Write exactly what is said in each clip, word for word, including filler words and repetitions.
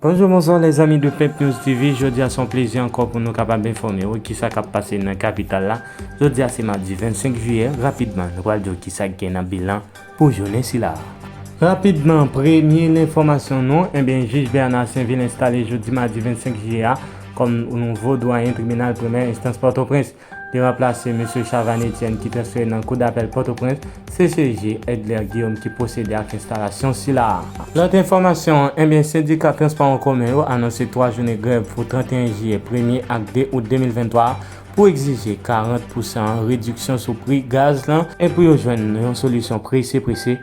Bonjou, bonswa lèzanmi de Pep News T V. Jodi a se yon plezi ankò pou nou kapab enfòme w kisa k ap pase nan kapital la. Jodi a se madi vennsenk jiyè. Rapidman, nou pral di w kisa k gen nan bilan pou jounen sila a. Rapidman, premye lenfòmasyon nou, ebyen, jij Bernard Sainvil enstale jodi madi vennsenk jiyè a kòm nouvo dwayen tribinal premyè enstans Pòtoprens. Li ranplase mesye Chavannes Etienne ki transfere nan Kou dapèl Pòtoprens, C C J Edler Guillaume ki pwosede ak enstalasyon sila a. Lòt enfòmasyon, ebyen, sendika transpò an komen yo anonse twa jounen grèv pou trannteyen jiyè, premye ak de out de mil venntwa pou egzije karant pousan rediksyon sou pri gaz lan e pou yo jwenn yon solisyon prese prese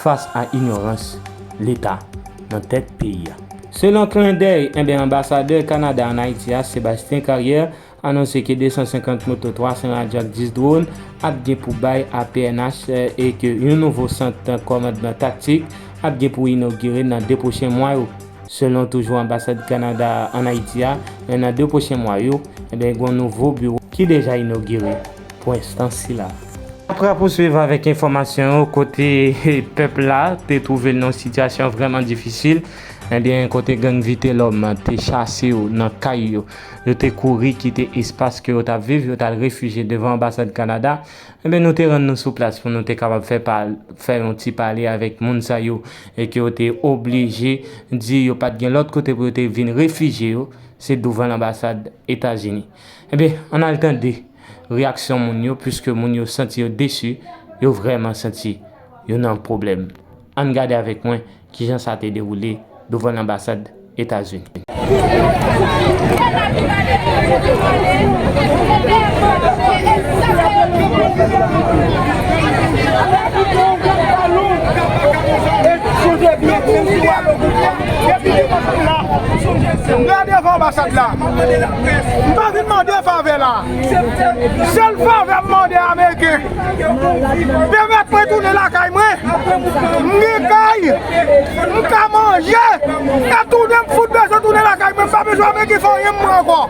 fas a inyorans Leta nan tèt peyi a. Selon Clin d'œil, enben, anbasadè Kanada ann Ayiti a, Sébastien Carrière, anonse ke de san senkant moto, twa san radyo ak dis dwòn ap gen pou bay a P N H e ke yon nouvo sant kòmandman taktik ap gen pou inogire nan de pwochen mwa yo. Selon toujou anbasad Kanada ann Ayiti a, nan de pwochen mwa yo, enben, gen yon nouvo biwo ki deja inogire pou enstans sila. N ap rapouswiv avèk enfòmasyon yo kote pèp la te twouve l nan yon sitiyasyon vrèman difisil. Ebyen, kote gang Vitelhomme te chase yo nan kay yo, yo te kouri kite espas ke yo t ap viv, yo t al refijye devan anbasad Kanada. Ebyen, nou te rann nou sou plas pou nou te kapab fè pa, fè yon ti pale avèk moun sa yo e ke yo te oblije di yo pa t gen lòt kote pou yo te vin refijye yo, se douvan lanbasad Etazini. Ebyen, ann al tande reyaksyon moun yo, piske moun yo santi yo desi, yo vrèman santi yo nan pwoblèm. Ann gade avèk mwen kijan sa te dewoule douvan lanbasad Etazini. Sonje byen, menm si w ale w goumen, depi devan la, sonje sa. M la devan anbasad la. M pa vin mande favè la. Sèl favè m mande Ameriken, pèmèt mwen tounen lakay mwen. M gen kay, m ka manje, e tounen m fout bezwen tounen lakay mwen. M pa bezwen Ameriken fè anyen pou mwen ankò.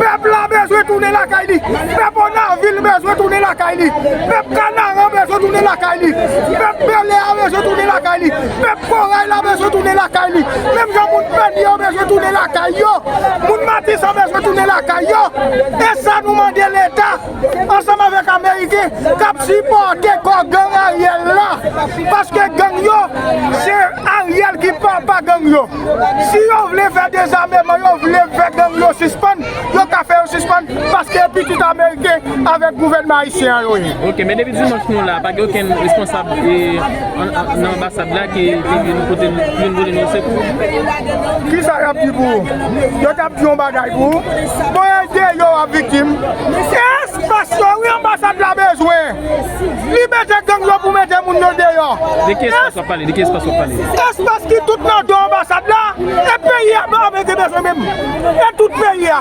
Pèp la bezwen tounen lakay li. Pèp Onavil bezwen tounen lakay li. Pèp Kanaran bezwen tounen lakay li. Pèp Bèlè a bezwen tounen lakay li. Pèp Koray la bezwen tounen lakay li. Menm jan moun Pènye yo bezwen tounen lakay yo, moun Matisan bezwen tounen lakay yo. E sa nou mande Leta, ansanm avèk Ameriken, k ap sipòte kò gang Ariel la. Paske gang yo, se Ariel ki papa gang yo. Si yo vle fè dezameman, yo vle fè gang yo sispann, yo ka fè yo sispann, paske e pitit Ameriken avèk gouvènman ayisyen an yo ye. Ok, men depi dimanch nou la, pa gen okenn responsab, e, an, an, nan anbasad la ki, ki vin pote, vin pote nou sekou. Kisa y ap di pou ou? Yo t ap di yon bagay pou ou? Bon, e deyò w ap viktim. Se espas yo, wi, anbasad la bezwen. Li mete gang yo pou mete moun yo deyò. De ki espas w ap pale? De ki espas w ap pale? Espas ki tout nan do anbasad la. E peyi a, Ameriken bezwen menm. E tout peyi a.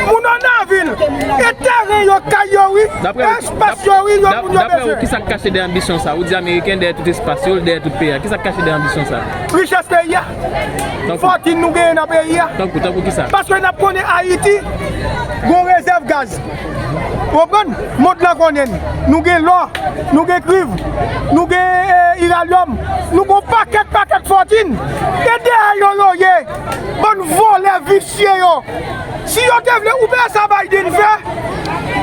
Moun Onavil. E teren yo, kay yo, wi. Espas yo, wi, yo, moun yo bezwen. Daprè ou, kisa k kache dèyè anbisyon sa? Ou di Ameriken dèyè tout espas yo, dèyè tout peyi a. Kisa k kache dèyè anbisyon sa? Richès peyi a. Fòtin nou genyen nan peyi a. Tankou, tankou kisa? Paske n ap konnen Ayiti gon rezèv gaz. Ou konprann? Mond lan konnen n. Nou gen lò, nou gen kwiv, nou gen, e, iralyòm, nou gon pakèt, pakèt fòtin. E dèyè yo yo ye. Bann vòlè visye yo. Si yo te vle, ou wè sa Biden fè?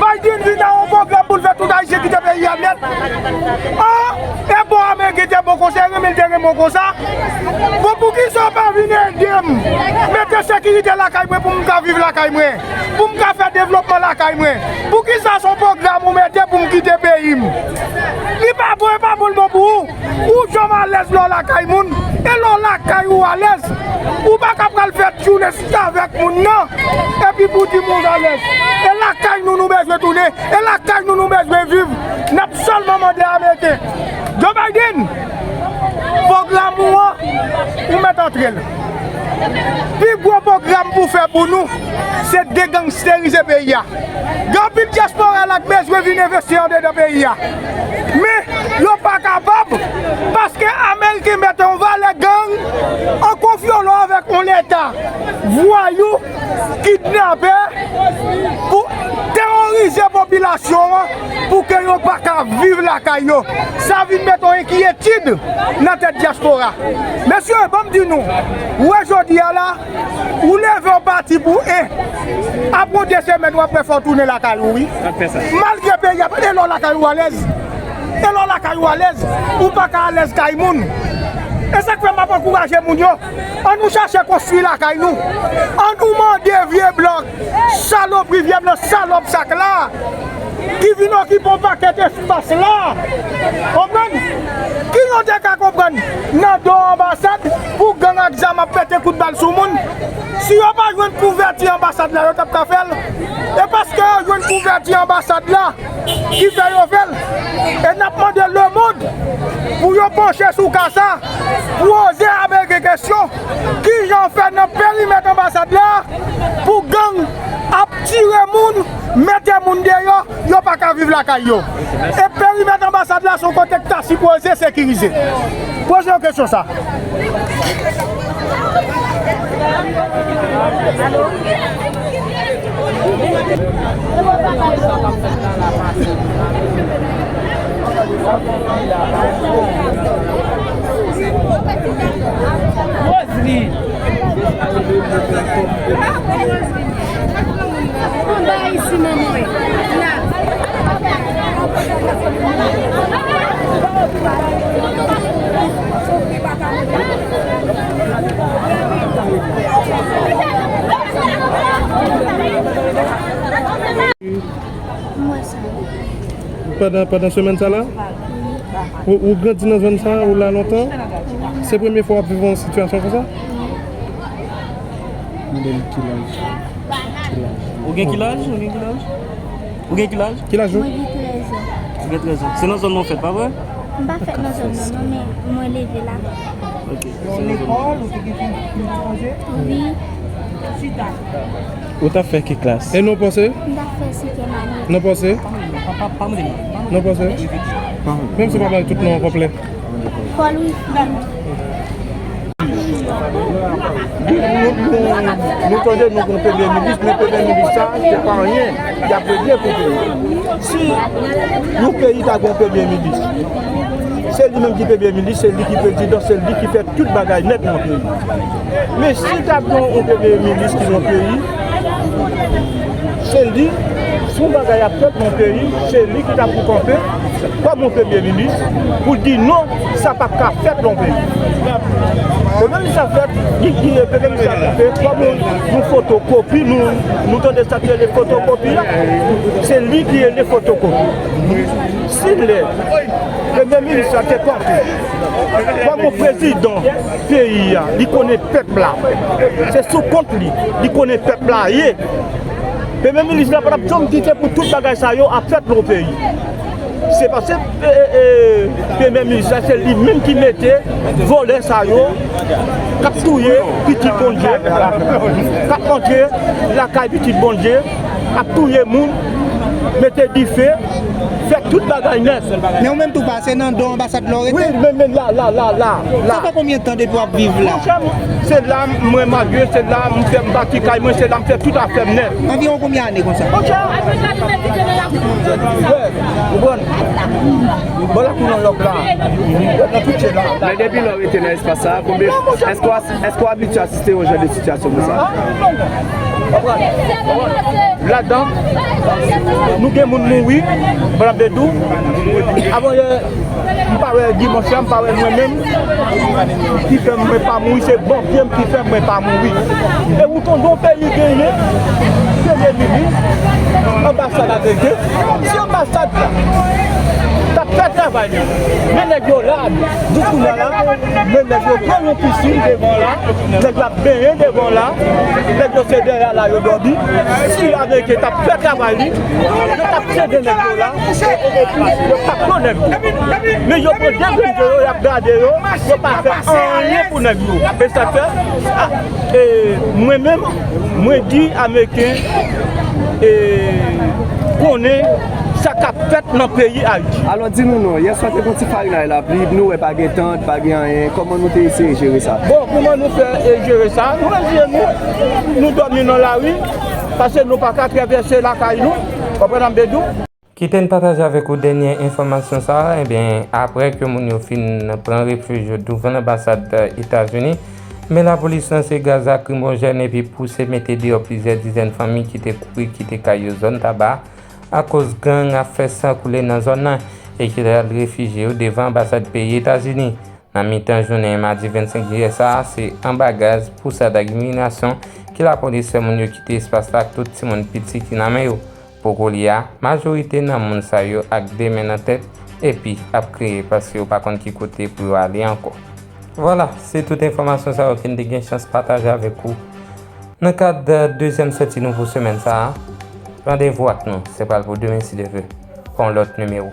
Biden vin ak yon pwogram pou l fè tout Ayisyen kite peyi a nèt. An, e bon, Ameriken te bon konsa, renmen l te renmen w konsa. Bon, poukisa w pa vin ede m mete sekirite lakay mwen pou m ka viv lakay mwen, pou m ka fè devlopman lakay mwen? Poukisa se yon pwogram ou mete pou m kite peyi m? Li pa bon, e pa bon l bon pou ou. Ou janm alèz lè w lakay moun, e lè w lakay ou alèz, ou pa ka pral fè tchounes avèk moun nan, epi pou di moun alèz. E lakay nou nou bezwen tounen, e lakay nou nou bezwen viv. N ap sèlman mande Ameriken, Joe Biden, pwogram ou an, ou mèt antre l. Pi gwo pwogram pou fè pou nou, se degangsterize peyi a. Gen anpil dyaspora la k bezwen vin envesti andedan peyi a. Men, yo pa kapab, paske Ameriken mete yon valè gang an konfyolo avèk yon leta vwayou, kidnapè, pou teworize popilasyon. Nasyon an pou ke yo pa ka viv lakay yo. Sa vin mete yon enkyetid nan tèt dyaspora. Mesye, ban m di nou, ou wè jodi a la, ou leve yon pati pou en, apre yon de semèn w ap wè fò w tounen lakay ou, wi. Malgre peyi a, e lè w lakay ou alèz. E lè w lakay ou alèz, ou pa ka alèz kay moun. E sa k fè m ap ankouraje moun yo, ann nou chache konstwi lakay nou. Ann nou mande vye blòk, salopri, vye blan salòp sa k la, ki vin okipe yon pakèt espas la. Konprann? Ki nou te ka konprann nan do anbasad pou gang ak zam ap pete kout bal sou moun? Si yo pa jwenn kouvèti anbasad la, yo t ap ka fè l. E paske yo jwenn kouvèti anbasad la, ki fè yo fè l. E n ap mande lemonn pou yo panche sou ka sa, pou oze Ameriken kesyon, kijan fè nan perimèt anbasad la pou gang ap tire moun, mete moun deyò, yo pa ka viv lakay yo. E perimèt anbasad la se yon kote k ta sipoze sekirize. Poze yo kesyon sa. Roseline. Anba isi, manman. La. Mwen sa. Pandan, pandan semèn sa la? Ou, ou grandi nan zòn sa, ou la lontan? Se premye fwa w ap viv yon sitiyasyon konsa? Mande m ki laj. Ki laj? Ou gen ki laj? Ou gen ki laj? Ou gen ki laj? Ki laj ou? Mwen gen trèz an. Ou gen trèz an. Se nan zòn nan w fèt, pa vre? M pa fèt nan zòn nan, non, men mwen leve la. Ok. Se nan zòn nan. Wi. Ou t ap fè ki klas? E non panse? M t ap fè senkyèm ane. Non panse? Non panse? Menm si w pa bay tout non an konplè. Paul Wilfrid. Nou, nou, nou tande nou gon premye minis, men premye minis sa, se pa anyen. Y ap regle pou peyi. Si yon peyi ta gon premye minis, se li menm ki premye minis, se li ki prezidan, se li ki fè tout bagay nèt nan peyi. Men si ta gon yon premye minis ki nan peyi, se li, si yon bagay ap fèt nan peyi, se li ki ta pou kanpe kòm yon premye minis pou di non, sa p ap ka fèt nan peyi. E menm sa fèt, li, li, e menm sa fèt, kòm yon, yon fotokopi, nou, nou tande sa ki rele fotokopi a, se li ki rele fotokopi. Si lè premye minis la te kanpe kòm yon prezidan peyi a, li konnen pèp la, se sou kont li, li konnen pèp la ye. Premye minis la pa t ap janm kite pou tout bagay sa yo ap fèt nan peyi. Se paske, e, e, e, premye minis la, se li menm ki mete vòlè sa yo k ap touye pitit Bondye, k ap antre lakay pitit Bondye, ap touye moun, mete dife, fè tout bagay nèt. Men ou menm tou pa, se nan do anbasad la w rete? Wi, men, men la, la, la, la, la. Sa fè konbyen tan depi w ap viv la? Monchè, se la mwen madre, se la m fè m bati kay mwen, se la m fè tout afè m nèt. Anviwon konbyen ane konsa? Monchè, frè, ou konprann? Bon, la tou nan lòk la. Nan tout se la. Men depi lè w rete nan espas sa, konbyen, èske w, èske w abitye asiste yon jan de sitiyasyon konsa? Ladan, nou gen moun mouri, Bondye di w. Avan yè, m pa wè dimanch la, m pa wè mwen menm ki fè mwen pa mouri, se Bondye m ki fè mwen pa mouri. E ou tande yon peyi genyen premye minis, anbasad Ameriken, si anbasad la t ap fè travay li, men nèg yo la, jouk kounye a la, men nèg yo pran yon pisin devan la, nèg yo ap benyen devan la, nèg yo se dèyè la yo dòmi. Si Ameriken t ap fè travay li, yo t ap sede nèg yo la, e, e, e, yo t ap pran nèg yo. Men yo pran de grenn je yo, y ap gade yo, yo pa fè anyen pou nèg yo. E sa k fè, a, e, mwen menm, mwen di Ameriken, e, konnen sa k ap fèt nan peyi Ayiti. Alò, di nou non, yèswa te gon ti farinay lapli, nou wè pa gen tant, pa gen anyen, kòman nou te eseye jere sa? Bon, kòman nou fè, e, jere sa? Nou reziye nou, nou dòmi nan lari, paske nou pa ka travèse lakay nou, konprann sa m vle di w? Kite n pataje avèk ou dènye enfòmasyon sa a. Ebyen, apre ke moun yo fin pran refij yo douvan lanbasad Etazini, men lapolis lanse gaz lakrimojèn epi pouse mete deyò plizyè dizèn fanmi ki te kouri kite kay yo zòn Taba, akoz gang ap fè san koule nan zòn nan e ki t al refijye yo devan anbasad peyi Etazini. Nan mitan jounen madi vennsenk jiyè sa a, se anba gaz pou sa dagminasyon ke lapolis fè moun yo kite espas la ak tout timoun piti ki nan men yo. Pou koulye a, majorite nan moun sa yo ak de men nan tèt epi ap kriye paske yo pa konn ki kote pou yo ale ankò. Vwala, se tout enfòmasyon sa yo ke n te gen chans pataje avèk ou nan kad dezyèm sòti nouvo semèn sa a. Randevou ak nou, se pral pou demen si Dye vle, pou yon lòt nimewo.